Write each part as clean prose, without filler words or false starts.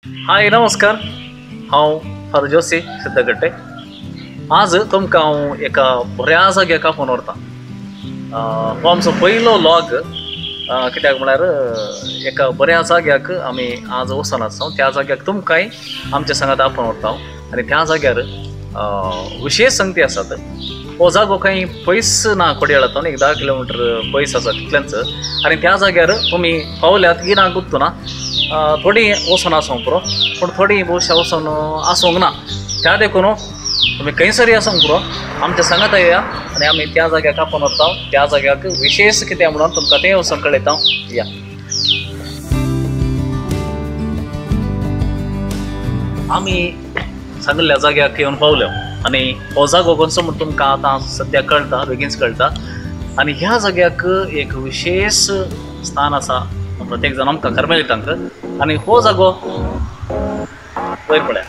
हाय नमस्कार, हांव फादर जोसी सिद्धगट्टे। आज तुमकां हांव एका बऱ्या जाग्याक आपोवन व्हरता। हो आमचो पयलो लॉग, कित्याक म्हळ्यार एका बऱ्या जाग्याक आमी आज वचून आसा। त्या जाग्याक तुमकांय आमच्या सांगात आपोवन व्हरता आनी त्या जाग्यार विशेश संगती आसात। हो जागो कांय पयस ना, कोडयाळांतल्यान एक 10 किलोमिटर पयस आसा तितलेंच। आनी त्या जाग्यार तुमी पावल्यात की ना गुत्तू ना, थोडी वचून आसूंक पुरो, पूण थोडी भोवशा वचून आसूंक ना। त्या देखून तुमी खंयसरी आसूंक पुरो, आमच्या सांगात येया आनी आमी त्या जाग्याक आपोवन व्हरता। त्या जाग्याक विशेश कितें म्हणून तुमकां तें वचून कळयता। या आमी सांगिल्ल्या जाग्याक येवन पावले आनी हो जागो खंयचो म्हूण तुमकां आतां सद्या कळटा, बेगीनच कळटा। आनी ह्या जाग्याक एक विशेश स्थान आसा, प्रत्येक जाण आमकां कार्मेलितांक। आनी हो जागो वयर पळया।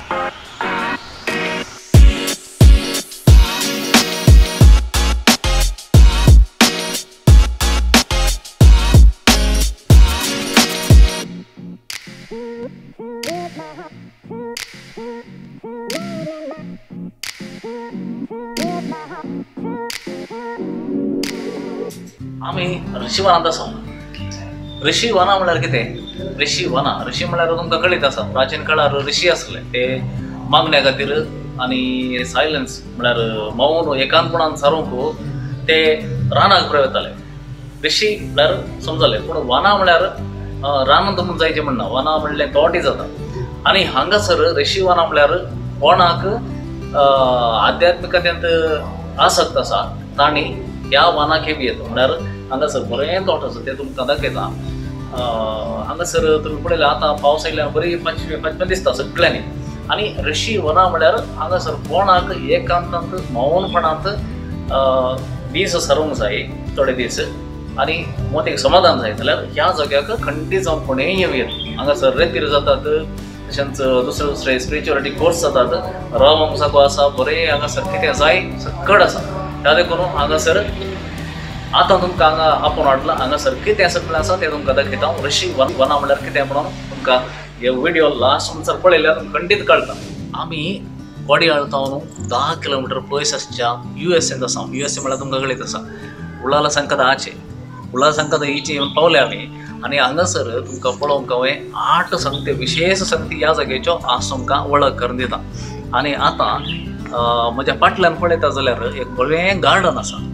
आमी ऋषीवनांत आसा। ऋषी वना म्हळ्यार कितें? ऋषी वना, ऋषी म्हळ्यार तुमकां कळीत आसा, प्राचीन काळार ऋषी आसले ते मागण्या खातीर आनी सायलन्स म्हळ्यार मौन एकांतपणान सारूंक ते रानाक प्रवेताले। ऋषी म्हळ्यार समजले, पूण वना म्हळ्यार रानांत म्हूण जायचें म्हणना, वना म्हणलें तोटी जाता। आनी हांगासर ऋषी वना म्हळ्यार कोणाक आध्यात्मिकतेंत आसक्त आसा तांणी ह्या वनाक हेवी येता। म्हळ्यार हांगासर बरें तोट आसा तें तुमकां दाखयता। हांगासर तुमी पळयल्यार आतां पावस आयल्यार बरी पंचमी पंचमी दिसता सगळ्यांनी। आनी ऋषी वना म्हळ्यार हांगासर कोणाक एकांतांत मौनपणांत दीस सारूंक जाय, थोडे दीस, आनी मोतीक समाधान जाय जाल्यार ह्या जाग्याक खंडीत जावन कोणेय येवं येता। हांगासर रेतीर जातात, तशेंच दुसरे दुसरे स्पिरिच्युअलिटी कोर्स जातात, रावंक जागो आसा, बरें हांगासर कितें जाय सकड आसा। त्या देखून हांगासर आतां तुमकां हांगा आपोवन हाडलां। हांगासर कितें सगळें आसा तें तुमकां दाखयता। ऋषी वना म्हळ्यार कितें म्हणून तुमकां हे व्हिडिओ लास्ट म्हणसर पळयल्यार तुमकां खंडीत कळटा। आमी कोडयाळ तावन 10 किलोमिटर पयस आसच्या USA आसा। USA म्हळ्यार तुमकां कळीत आसा, उळाला संकत आचे, उळाला संकत हिचे येवन पावले आमी। आनी हांगासर तुमकां पळोवंक हांवें 8 संगती, विशेश संगती ह्या जाग्याच्यो आज तुमकां वळख करून दिता। आनी आतां म्हज्या फाटल्यान पळयता जाल्यार एक बरें गार्डन आसा,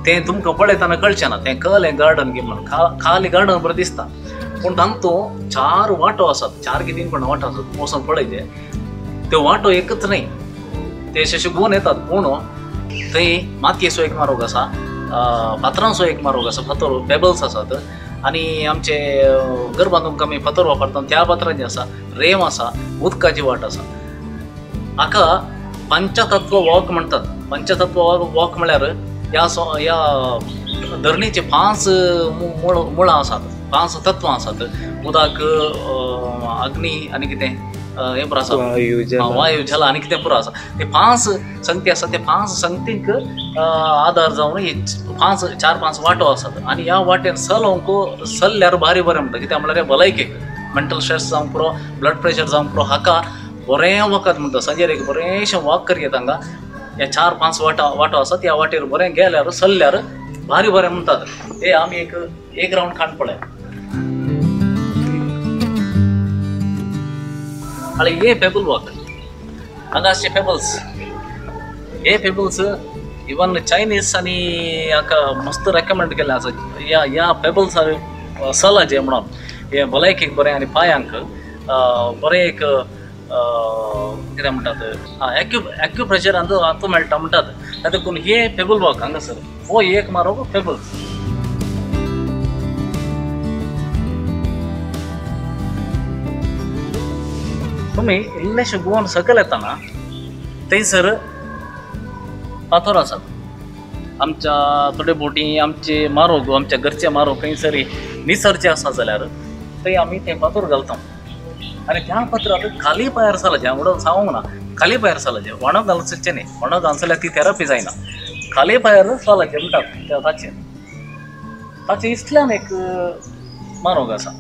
तें तुमकां पळयतना कळचें ना तें कळ्ळें गार्डन गी म्हणून। खाली गार्डन बरें दिसता, पूण तांतूं 4 वांटो आसात, 4 की 3 पण वांटो आसात। वचून पळयचे त्यो वांटो एकच न्हय, ते अशे शिगोवन येतात। पूण थंय मातयेचो एक मारोग आसा, फातरांचो एक मारोग आसा, फातर पेबल्स आसात। आनी आमचे घर बांदूंक आमी फातर वापरता त्या फातरांचे आसा, रेंव आसा, उदकाची वाट आसा। हाका पंचतत्व वॉक म्हणटात। पंचतत्व वॉक म्हळ्यार ह्या ह्या धरणीचे 5 मुळां आसात, 5 तत्वां आसात। उदक, अग्नी आनी कितें हें पुरो आसा, वायू, जल आनी कितें पुरो आसा। ते 5 संगती आसा, ते 5 संगतींक आदार जावन हे 5 4-5 वांटो आसात। आनी ह्या वाटेन चलोवंक चल्ल्यार भारी बरें म्हणटा। कित्याक म्हळ्यार भलायकेक मेंटल स्ट्रेस जावंक पुरो, ब्लड प्रेशर जावंक पुरो, हाका बरें वखद म्हणटा। सांजेर एक बरेंशें वॉक कर येता हांगा। ह्या 4-5 वांटो आसात, ह्या वाटेर बरें गेल्यार चल्ल्यार भारी बरें म्हणटात। हे आमी एक रावंड खाण पळय। आनी हे पेबल वॉक, हांगा आसचे पेबल्स, हे पेबल्स इवन चायनीज आनी हाका मस्त रेकमेंड केल्लें आसा। ह्या ह्या पेबल्सार चलाचें म्हणून हे भलायकेक बरें आनी पांयांक बरें एक कितें म्हणटात, एक्युप्रेशर हातूंत मेळटा म्हणटात। त्या देखून हे पेबल वॉक हांगासर हो एक मारोग पेबल्स। तुमी इल्लेशे गोवन सकयल येतना थंयसर फातर आसात। आमच्या थोडे बोटी आमचे मारोग, आमच्या घरचे मारोग खंयसर निसरचे आसा जाल्यार थंय आमी ते फातर घालता। आनी त्या फातरार खाली पांयार चलाचें, म्हणून सांगूंक ना, खाली पांयार चलाचें, व्हाणो घालचें न्ही, व्हाणो घालचें जाल्यार ती थेरपी जायना। खाली पांयार चलाचें म्हणटात ताचेर, ताचे इतल्यान एक मारोग आसा।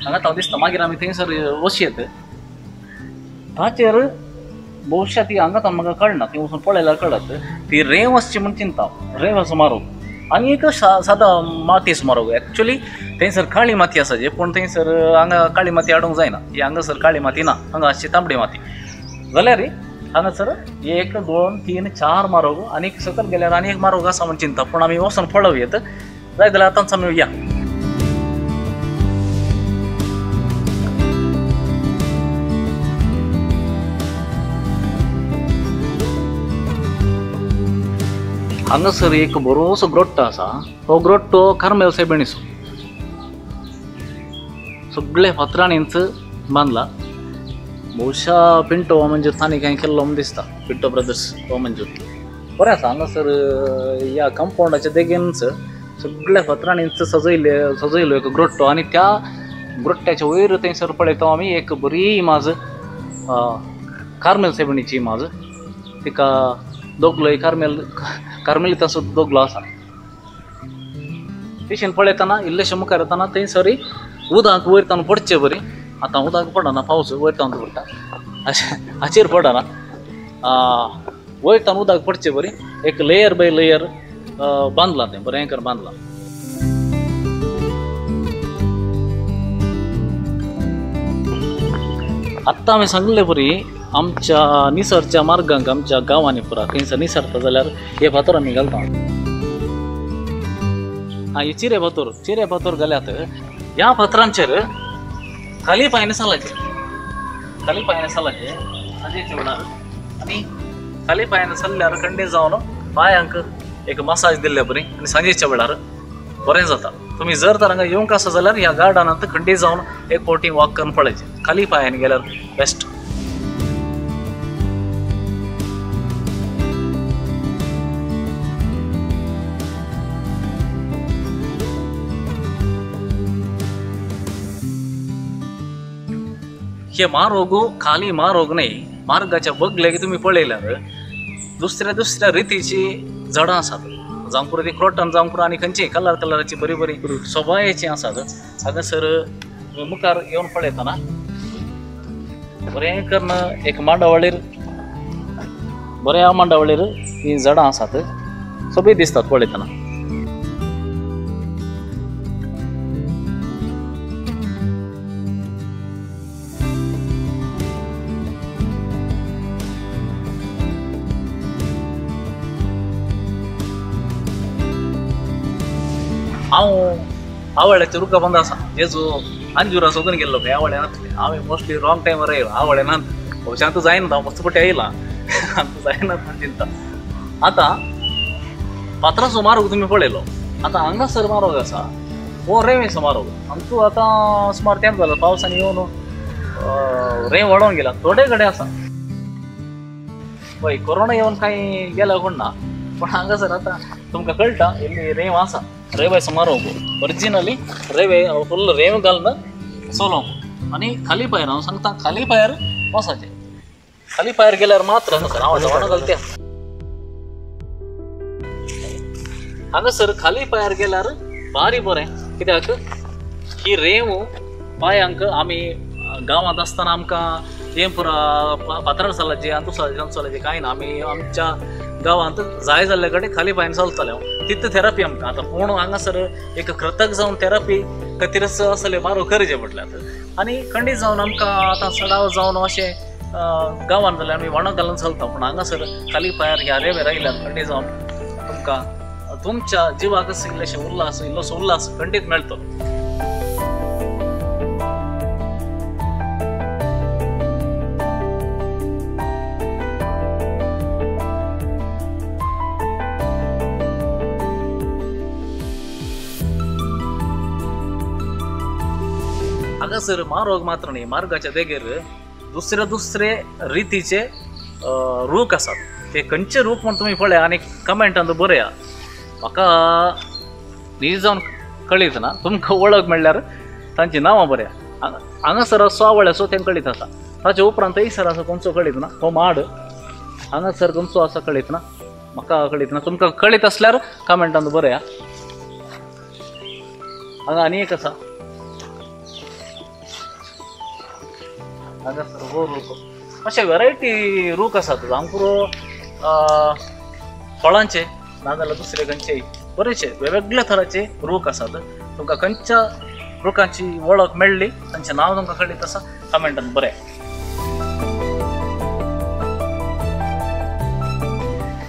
हांगा हांव दिसता. मागीर आमी थंयसर वचयेत. ताचेर बहुशा ती हांगा तां म्हाका कळना, ती वचून पळयल्यार कळत. ती रेंव आसची म्हूण चिंता, रेंव आसा मारोग आनी एक सादा माती मारोग. एक्चुअली थंयसर काळी माती आसा जे, पूण थंयसर हांगा काळी माती हाडूंक जायना. ही हांगासर काळी माती ना, हांगा आसची तांबडी माती. जाल्यार हांगासर 1 2 3 4 मारोग आनी सकयल गेल्यार आनी एक मारोग आसा म्हूण चिंता, पूण आमी वचून पळोवयेत. जाय जाल्यार आतांच आमी या. हांगासर एक बरोसो ग्रोट्टो आसा. हो ग्रोट्टो कार्मेल सायबिणीचो, सगळे फातरांनीच बांदला. बहुशा पिंटो मंजूर तांणी कांय केल्लो म्हूण दिसता, पिंटो ब्रदर्स हो मंजूर. बरें आसा. हांगासर ह्या कंपाउंडाच्या देगेनच सगळ्या फातरांनीच सजयलो एक ग्रोट्टो. आनी त्या ग्रोट्ट्याच्या वयर थंयसर पळयता आमी एक बरी इमाज, कार्मेल सायबिणीची इमाज. तिका दोगलोय कार्मेलिताचो दोगलो आसा. तेशेन पळयतना इल्लेशें मुखार येतना थंयसर उदक वयर तावन पडचे बरी. आतां उदक पडना, पावस वयर तावन पडटा, अशें हाचेर पडना. वयर तावन उदक पडचे बरी एक लेयर बाय लेयर बांदलां, तें बरें कर बांदलां. आत्तां हांवें सांगले बरी आमच्या निसरच्या मार्गांक, आमच्या गांवांनी पुरा खंयसर निसरता जाल्यार हे फातर आमी घालता. आं, हे चिरे फातर, चिरे फातर घाल्यात. ह्या फातरांचेर खाली पांयान चलाचें, खाली पांयान चलाचें सांजेच्या वेळार. आनी खाली पांयान चल्ल्यार खंडे जावन पांयांक एक मसाज दिल्ले बरी आनी सांजेच्या वेळार बरें जाता. तुमी जर तर हांगा येवंक आसा जाल्यार ह्या गार्डनांत खंडे जावन एक फावटी वॉक करून पळयचें. खाली पांयान गेल्यार बेस्ट. हे मारोग खाली मारोग न्हय, मार्गाच्या बगलेक तुमी पळयल्यार दुसऱ्या दुसऱ्या रितीची झाडां आसात. जावं पुरो ती क्रोटन, जावं पुरो आनी खंयची कलर कलराची बरी बरी सोबायेची आसात. हांगासर मुखार येवन पळयतना बरें करून एक मांडावळीर, बऱ्या मांडावळीर हीं झाडां आसात, सोबीत दिसतात पळयतना. हांव आवळ्याचे रुखा बंद आसा, जेजो अंजुरा सोदून गेल्लो खंय आवळे नासले. हांवें मोस्टली रॉंग टायमार आयलो, आवळे नात. भोवशा आतां जायना, हांव मस्त पटी आयला, आतां जायना म्हूण चिंता. आतां फातराचो मारोग तुमी पळयलो. आतां हांगासर मारोग आसा, हो रेंवेचो मारोग. आमचो आतां सुमार तेंप जालो पावसान येवन रेंव वाडोवन गेला, थोडे कडेन आसा. पळय कोरोना येवन कांय गेला कोण ना, पूण हांगासर आतां तुमकां कळटा इल्ली रेंव आसा. रेंवेचो मारोग ओरिजिनली रेंवे फुल्ल रेंव घालून चलोवंक. आनी खाली पांयार हांव सांगता, खाली पांयार वचपाचें. खाली पांयार गेल्यार मात्र हांगासर हांव आतां घालता. हांगासर खाली पांयार गेल्यार भारी बरें, कित्याक ही रेंव पांयांक आमी गांवांत आसतना आमकां हें पुरा फातरार चलाचें आनी दुसऱ्या चलाचें कांय ना. आमी आमच्या गांवांत जाय जाल्ले कडेन खाली पांयान चलताले. तितू थेरपी आमकां आतां. पूण हांगासर एक कृतक जावन थेरपी खातीरच असले मारो करचे पडल्यात. आनी खंडीत जावन आमकां आतां सडाव जावन अशें गांवांत जाल्यार आमी वणो घालून चलता, पूण हांगासर खाली पांयार ह्या रेंवेर आयल्यार खंडीत जावन तुमकां तुमच्या जिवाकच इल्लेशें उल्हास, इल्लोसो उल्हास खंडीत मेळटलो. हांगासर मारोग मात्र न्ही, मार्गाच्या देगेर दुसरे दुसरे रितीचे रूख आसात. ते खंयचे रूख म्हूण तुमी पळया आनी कमेंटान बरया. म्हाका नीज जावन कळीत ना, तुमकां वळख म्हणल्यार तांची नांवां बरया. हांगासर असो आवळ्याचो तें कळीत आसा. ताचे उपरांत थंयसर आसा खंयचो कळीत ना, हो माड हांगासर खंयचो आसा कळीत ना, म्हाका कळीत ना. तुमकां कळीत आसल्यार कमेंटान बरया. हांगा आनी एक आसा. हांगासर हो रूख अशे व्हेरायटी रूख आसात जावं फळांचे नाजाल्यार दुसरे खंयचेय बरेचशे वेगवेगळ्या थराचे रूख आसात. तुमकां खंयच्या रुखांची वळख मेळ्ळी तांचें नांव तुमकां कळीत आसा कमेंटान बरें.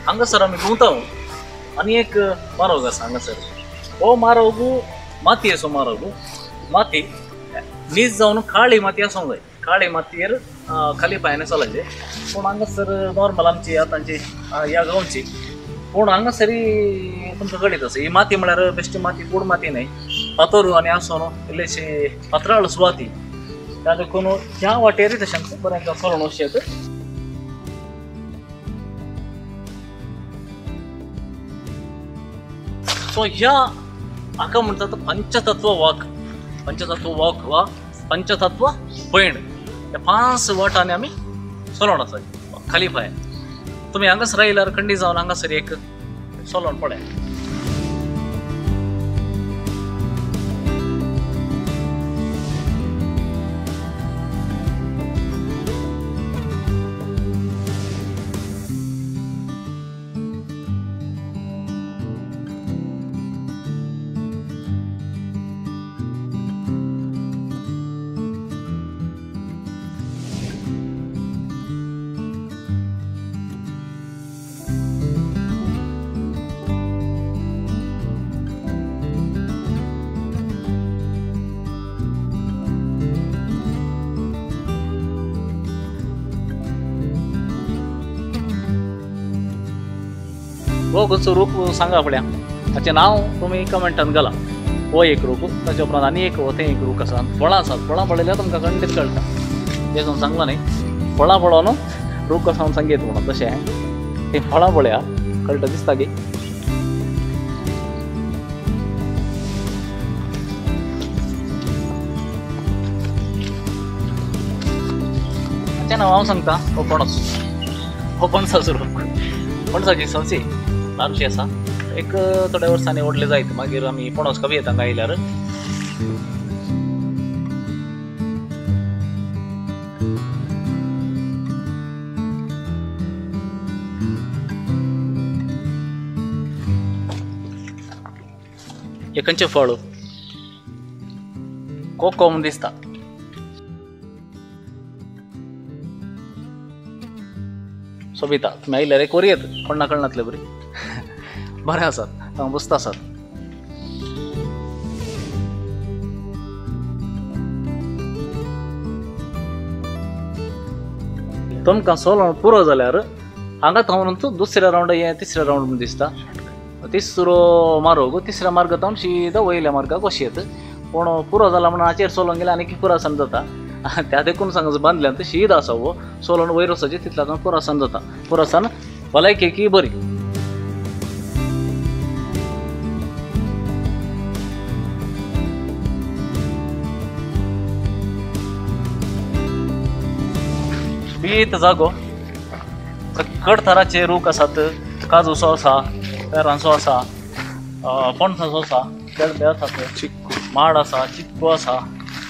हांगासर आमी घुंवता आनी एक मारोग आसा हांगासर. हो मारोग मातयेचो मारोग. माती नीज जावन काळी माती आसूंक जाय. काळी मातयेर खाली पांयान चलचे. पूण हांगासर नॉर्मल आमची आतांची ह्या गांवची पूण हांगासरी तुमकां कळीत आसा ही माती म्हळ्यार बेश्टी माती गोड माती न्हय फातर आनी आसून इल्लीशी फातराळ सुवाती त्या देखून ह्या वाटेरय तशेंच बरें चलोवन वचचें. सो ह्या हाका म्हणटात पंचतत्व वॉक. पंचतत्व वॉक वा पंचतत्व पयण. ह्या 5 वाटांनी आमी चलोवन आसा खाली पांय. तुमी हांगासर आयल्यार खंडी जावन हांगासर एक चलोवन पळय. हो खंयचो रूख सांगा पळया ताचें नांव तुमी कमेंटान घाला. हो एक रूख ताच्या उपरांत आनी एक हो तें एक रूख आसा. फळां आसात. फळां पळयल्यार तुमकां खंडीत कळटा. तें हांव सांगलां न्ही फळां पळोवन रूख आसा म्हूण सांगीत म्हणून तशें तीं फळां पळया कळटा दिसता की. ताचें नांव हांव सांगता हो पणस. हो पणसाचो रूख. पणसाची सवसी ल्हानशी आसा. एक थोड्या वर्सांनी व्हडलें जायत मागीर आमी पणस खावया हांगा आयल्यार. हें खंयचें फळ कोको म्हूण दिसता. सोबिता तुमी आयल्यार एक वरी येत कोणा कळनातले बरी बरें आसात हांगा बसता आसात. तुमकां सोलोन पुरो जाल्यार हांगा थावन दुसऱ्या रावंड हें तिसऱ्या रावंड म्हूण दिसता. तिसरो मार्ग तिसऱ्या मार्ग थावन शिदा वयल्या मार्गाक वशी येत. पूण पुरो जाला म्हणून हाचेर सोलोन गेल्यार आनी पुरासान जाता. त्या देखून सांग बांदल्यान शीद आसा हो सोलोन वयर वचपाचें तितल्या पुरासान जाता. पुरासान भलायकेकी बरी. बीत जागो कड थराचे रूख आसात. काजूचो आसा, पेरांचो आसा, पणसाचो आसा, केळबे आसात, चिक्कू माड आसा, चिक्कू आसा,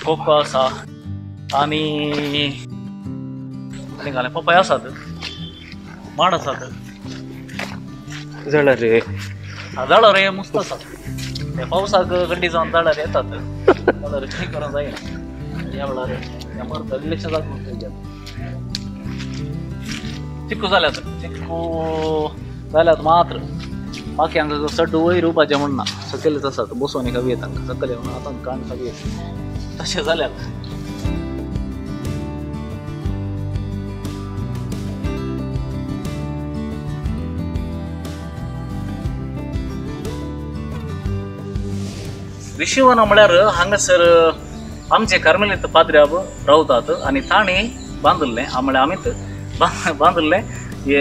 कोको आसा आनी आनी घालें पपय आसात, माड आसात. जळार रे जळार हे मस्त आसात. ते पावसाक गड्डी जावन जळार येतात. जळार खंय करूंक जायना ह्या वेळार ह्या मरता इल्लेशें जागो. चिक्कू जाल्यात. चिक्कू जाल्यात मात्र बाकी हांगा चड वयर उरपाचें म्हण ना. सकयलच आसात बसोवन खावया तांकां सकयल येवन आतां काण खावया तशें जाल्यात. ऋषिवन म्हळ्यार हांगासर आमचे कार्मेलीत पाद्र्याब रावतात आनी तांणी बांदिल्लें म्हळ्यार आमीच बांदिल्लें हे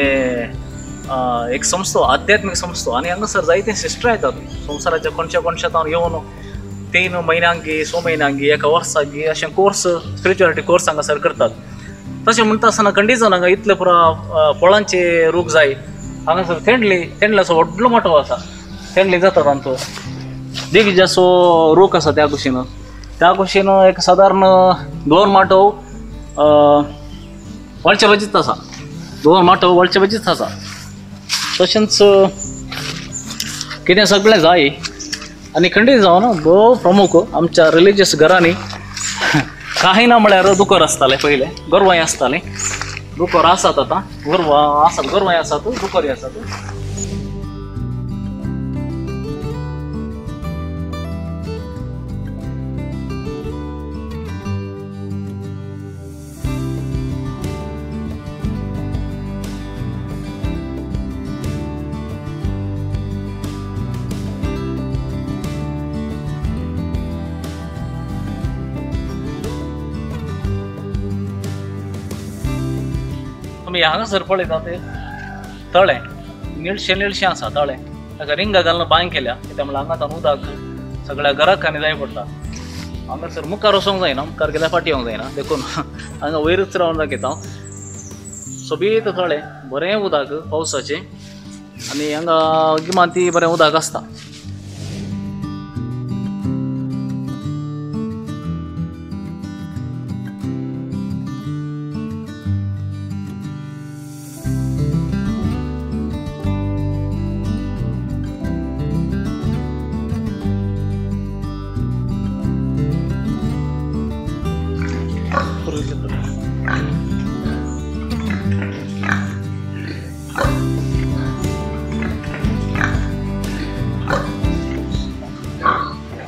एक संस्थो आध्यात्मीक संस्थो. आनी हांगासर जायते सिस्टर येतात संवसाराच्या कोणच्या कोणच्या तावन येवन 3 म्हयन्यांकी 6 म्हयन्यांकी एका वर्साकी अशें कोर्स स्पिरिच्युअलिटी कोर्स हांगासर करतात. तशें म्हणटा आसतना कंडीशन हांगा इतले पुरा फळांचे रूख जाय. हांगासर तेंडली तेंडल्याचो व्हडलो मोटो आसा. तेंडली जाता तांचो दिग्जाचो रूख आसा त्या कुशीन. त्या कुशीन एक सादारण 2 माटव वळच्या बाजूच आसा, दोन माटो वळच्या बाजूच आसा. तशेंच कितें सगळें जाय आनी खंडीत जावन भोव प्रमुख आमच्या रिलिजियस घरांनी कांय ना म्हळ्यार दुकर आसताले पयलें, गोरवांय आसतालीं, दुकर आसात आतां, गोरवां आसात, गोरवांय आसात, दुकरय आसात. तुमी हांगासर पळयता ते तळें निळशें निळशें आसा तळें, ताका रिंगां घालून बांय केल्या, कित्याक म्हणल्यार हांगा तांकां उदक सगळ्या घराकांनी जाय पडटा. हांगासर मुखार वचोंक जायना, मुखार गेल्यार फाटीं येवंक जायना, देखून हांगा वयरूच रावन दाखयता हांव. सोबीत तळें, बरें उदक पावसाचें आनी हांगा गिमांत ती बरें उदक आसता.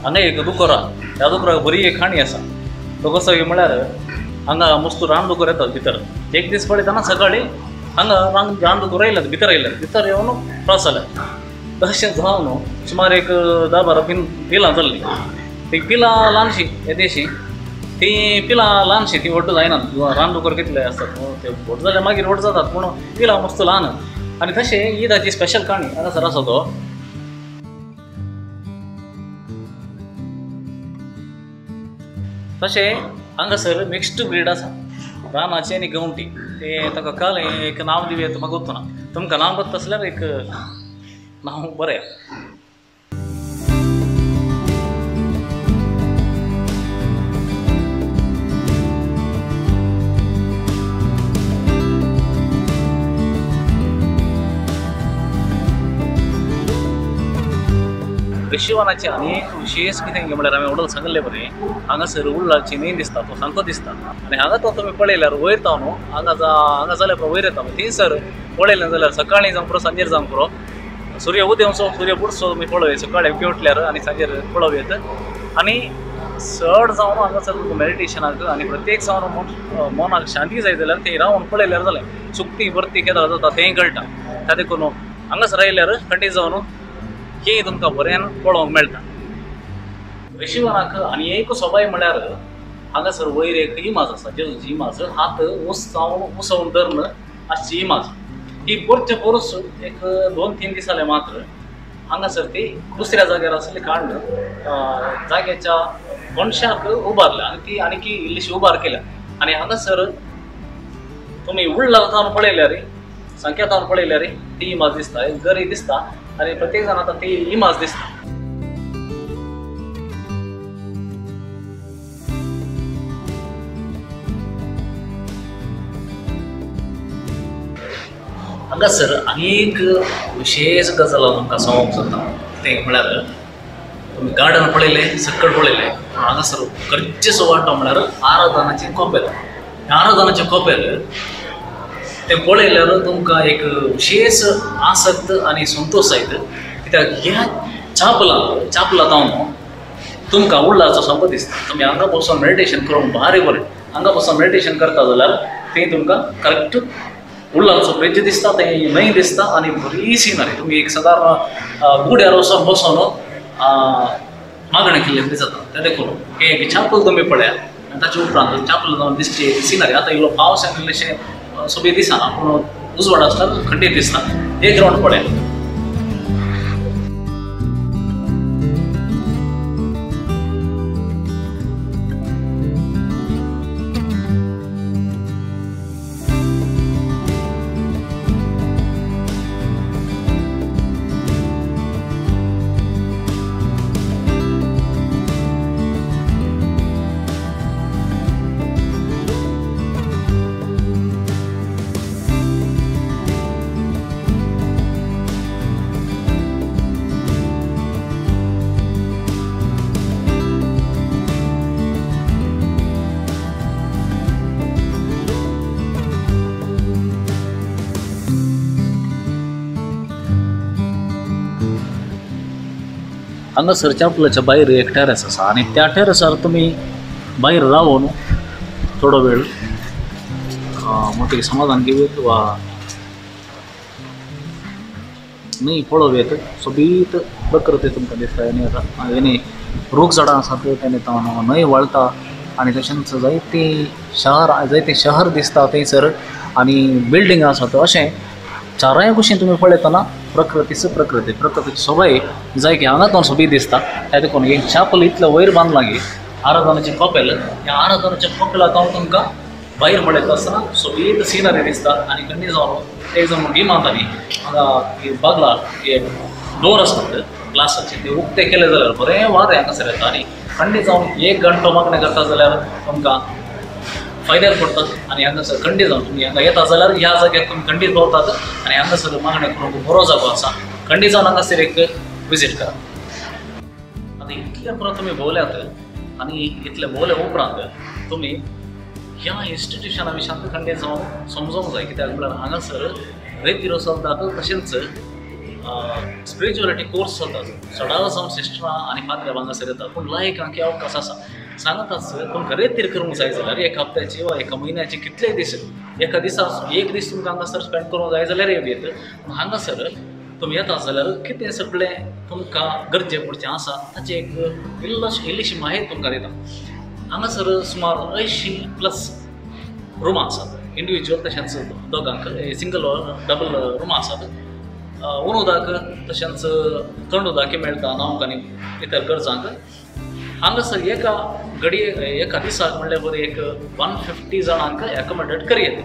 हांगा एक दुकर आहा, ह्या दुकराक बरी एक खाणी आसा. तो कसो म्हळ्यार हांगा मस्त रान दुकर येतात भितर. एक दीस पळयतना सकाळीं हांगा रान दुकर आयल्यात, भितर आयल्यात, भितर येवन त्रास जाल्यात. तशें जावन सुमार एक 10-12 पिलां जाल्लीं. तीं पिलां ल्हानशीं येदेशीं, तीं पिलां ल्हानशीं, तीं व्हड जायनात. रान दुकर कितले आसतात ते व्हड जाल्यार मागीर व्हड जातात, पूण पिलां मस्त ल्हान. आनी तशें ही ताची स्पेशल काणी हांगासर आसा तो. तशें हांगासर मिक्स्ड ब्रीड आसा, रानाची आनी गांवठी. तें ताका काल एक नांव दिवया म्हाका गोत्तू ना, तुमकां नांव गोत्ता आसल्यार एक नांव बरें. ऋषिवनाचे आनी एक विशेष कितें म्हळ्यार हांवें वडल सांगिल्लें बरें, हांगासर उल्लाची न्हंय दिसता, तो सामको दिसता. आनी हांगा तो तुमी पळयल्यार वयर तो न्हू, हांगा हांगा जाल्यार पुरो वयर येता. थंयसर पळयलें जाल्यार सकाळीं जावंक पुरो, सांजेर जावंक पुरो, सूर्य उदेवचो सूर्य बुडचो तुमी पळोवया सकाळीं उठल्यार आनी सांजेर पळोवया. आनी चड जावन हांगासर तुमकां मेडिटेशनाक आनी प्रत्येक जावन मनाक शांती जाय जाल्यार थंय रावन पळयल्यार जालें, सुकती भरती केदां जाता तेंय कळटा. त्या देखून हांगासर आयल्यार खंडीत जावन की तुमकां बऱ्यान पळोवंक मेळटा. ऋषिवनाक आनी एक सोबाय म्हळ्यार हांगासर वयर एक इमाज आसा, जेजूची इमाज, हात उसोवन धरून आसची इमाज. ही पोरचे पोरस एक 2-3 दीस जाले मात्र हांगासर ती दुसऱ्या जाग्यार आसली काडून जाग्याच्या कोनशाक उबारल्या आनी ती आनीकी इल्लीशी उबार केल्या. आनी हांगासर तुमी उडला जावन पळयल्यार, संकेतान पळयल्यार ती इमाज दिसता, एक गरी दिसता आनी प्रत्येक जाण आतां ती इमाज दिसता. हांगासर आनी एक विशेष गजाल हांव तुमकां सांगूंक सोदता, तें म्हळ्यार तुमी गार्डन पळयलें, सकयल पळयलें, पूण हांगासर गरजेचो वांटो म्हळ्यार आराधनाचें कोपेल. आराधनाचें कोपेल तें पळयल्यार तुमकां एक विशेष आसक्त आनी संतोश जायत, कित्याक ह्या चापला जावन तुमकां उल्लाचो सामको दिसता. तुमी हांगा बसून मेडिटेशन करूंक भारी बरें, हांगा बसून मेडिटेशन करता जाल्यार थंय तुमकां करेक्ट उल्लाचो ब्रिज दिसता, थंय न्हंय दिसता आनी बरी सिनरी. तुमी एक सादारण गुड्यार वचोन बसून मागणें केल्लें जाता. तें देखून हें एक चापल तुमी पळयात आनी ताचे उपरांत चापल जावन दिसची सिनरी. आतां इल्लो पावस आनी इल्लेशें सोबीत दिसना, पूण उजवाड आसल्यार खंडीत दिसता. एक रावंड पळयात. हांगासर चॅपलाच्या भायर एक टेरस आसा आनी त्या टेरसार तुमी भायर रावन थोडो वेळ मोटे समाधान घेवयेत वा न्हय पळोवयेत. सोबीत प्रकृती तुमकां दिसता आनी आनी रूख झाडां आसात तेणे न्हंय व्हाळटा आनी तशेंच जायते शहर जायते शहर दिसता थंयसर आनी बिल्डिंग आसात. अशें चाराय कुशीन तुमी पळयतना प्रकृतीच प्रकृती प्रकृतीची सोबाय जाय की हांगा तो सोबीत दिसता. त्या देखून एक चॅपल इतलें वयर बांदलां की आराधनाचें कपेल, ह्या आराधनाच्या कपेलाक हांव तुमकां भायर पळयता आसतना सोबीत सिनरी दिसता. आनी खंडी जावन एक जावन गिमांत हांगा बागला डोर आसतात ग्लासाचे ते उक्ते केले जाल्यार बरें वारें हांगासर येता आनी खंडी जावन एक घंटो मागणें करता जाल्यार तुमकां फायद्यार पडटा. आनी हांगासर खंडी जावन तुमी हांगा येता जाल्यार ह्या जाग्यार तुमी खंडीत पावतात आनी हांगासर मागणें करूंक बरो जागो आसा. खंडी जावन हांगासर एक विजीट करा. आतां इतले पुरो तुमी भोंवल्यात आनी इतले भोंवले उपरांत तुमी ह्या इन्स्टिट्युशना विशयांत खंडीत जावन समजोंक जाय. कित्याक म्हळ्यार हांगासर रेतीरो चलतात तशेंच स्पिरिच्युअलिटी कोर्स चलतात. सदांच जावन सिस्टरां आनी पाद्र्यां हांगासर येतात पूण लायकांक अवकाश आसा. सांगताच तुमकां रेतीर करूंक जाय जाल्यार एक हप्त्याची वा एका म्हयन्याची कितलेय दीस एका दिसा एक दीस तुमकां हांगासर स्पेंड करूंक जाय जाल्यार येत. पूण हांगासर तुमी येता जाल्यार कितें सगळें तुमकां गरजे पडचें आसा ताची एक इल्लीशी माहिती तुमकां दिता. हांगासर सुमार 80+ रुमां आसात इंडिविज्युअल तशेंच दोगांक सिंगल डबल रुमां आसात. उदक तशेंच थंड उदक मेळटा न्हावंक आनी इतर गरजांक. हांगासर एका घडये एका दिसाक म्हणल्यार बरें एक 150 जाणांक एकोमोडेट करयेत.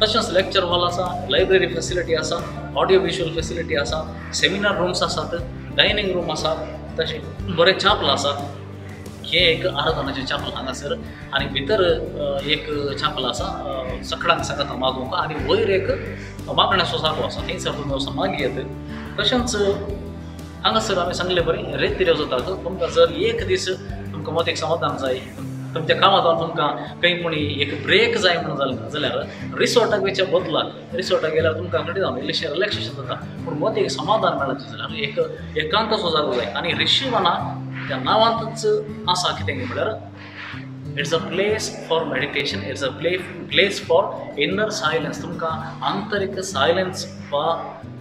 तशेंच लेक्चर हॉल आसा, लायब्ररी फेसिलिटी आसा, ऑडियो विज्युअल फेसिलिटी आसा, सेमिनार रुम्स आसात, डायनींग रूम आसा, तशें बरें चॅपल आसा. हें एक आराधनाचें चॅपल हांगासर आनी भितर एक चॅपल आसा सकडांक सांगता मागूंक आनी वयर एक मागण्याचो जागो आसा थंयसर तुमी वचून मागयेत. तशेंच हांगासर आमी सांगले बरें रेतीर जाता. तुमकां जर एक दीस तुमकां मतीक समाधान जाय तुमच्या कामांत तुमकां खंय कोणी एक ब्रेक जाय म्हणून जालें जाल्यार रिसॉर्टाक वयच्या बदलाक रिसॉर्टाक गेल्यार तुमकां खंय जावन इल्लेशें रिलॅक्सेशन जाता पूण मतीक समाधान मेळपाचें जाल्यार एक एकांतसो जागो जाय. आनी ऋषिवना त्या नांवांतच आसा कितें म्हळ्यार it's a place for meditation, it's a place for inner silence. तुमकां आंतरीक सायलन्स वा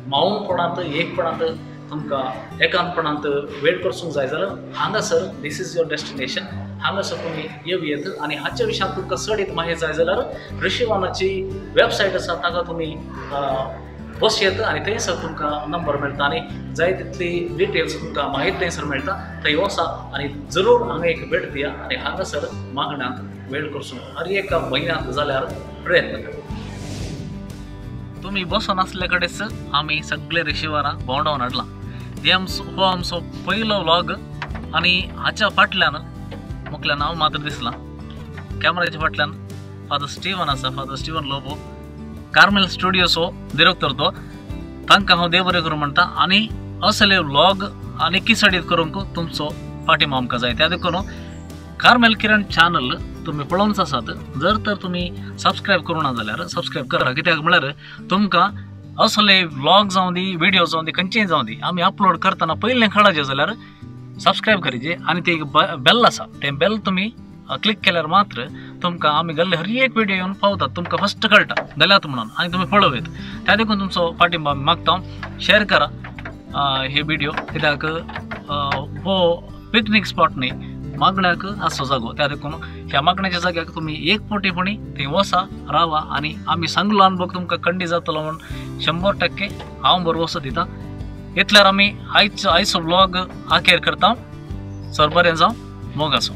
मौनपणांत एकपणांत तुमकां एकांतपणांत वेळ करसूंक जाय जाल्यार हांगासर this is your destination. हांगासर तुमी येवयेत आनी हाच्या विशयांत तुमकां चडीत माहिती जाय जाल्यार ऋषिवनाची वेबसायट आसा ताका तुमी बसयेत आनी थंयसर तुमकां नंबर मेळटा आनी जाय तितली डिटेल्स तुमकां माहिती थंयसर मेळटा. थंय वचा आनी जरूर हांगा एक भेट दिया आनी हांगासर मागण्यांत वेळ करचो हर एका म्हयन्यांत जाल्यार प्रयत्न करा. तुमी बसून आसले कडेच आमी सगळे ऋषिवना भोंवडावन हाडला. हे आमचो हो आमचो पयलो व्लॉग आनी हाच्या फाटल्यान मुखल्यान हांव मात्र दिसलां. कॅमेराच्या फाटल्यान फादर स्टीवन आसा, फादर स्टीवन लोबो कार्मेल स्टुडियोचो डिरेक्टर तो. तांकां हांव देव बरें करूं म्हणटा आनी असले व्लॉग आनी किसडीत करूंक तुमचो फाटिंबो आमकां जाय. त्या देखून कार्मेल किरण चॅनल तुमी पळोवनच आसात जर तर तुमी सबस्क्रायब करूं ना जाल्यार सबस्क्रायब करा. कित्याक म्हळ्यार तुमकां असले व्लॉग जावं दी व्हिडियो जावं दी खंयचेय जावं दी आमी अपलोड करतना पयलें कळाचें जाल्यार सबस्क्रायब करचें आनी ते एक बेल आसा तें बेल तुमी क्लिक केल्यार मात्र तुमकां आमी घाल्ले हर एक व्हिडियो येवन पावतात तुमकां फस्ट कळटा घाल्यात म्हणून आनी तुमी पळोवयेत. त्या देखून तुमचो फाटिंबो आमी मागता. शेअर करा हे व्हिडियो कित्याक हो पिकनीक स्पॉट न्ही मागण्याक आसचो जागो. त्या देखून ह्या मागण्याच्या जाग्याक तुमी एक फावटी थंय वसा रावा आनी आमी सांगलो अनुभव तुमकां खंडी जातलो म्हूण 100% हांव भरवसो दिता. इतल्यार आमी आयचो व्लॉग आखेर करता. सर बरें जावं, मोग आसूं.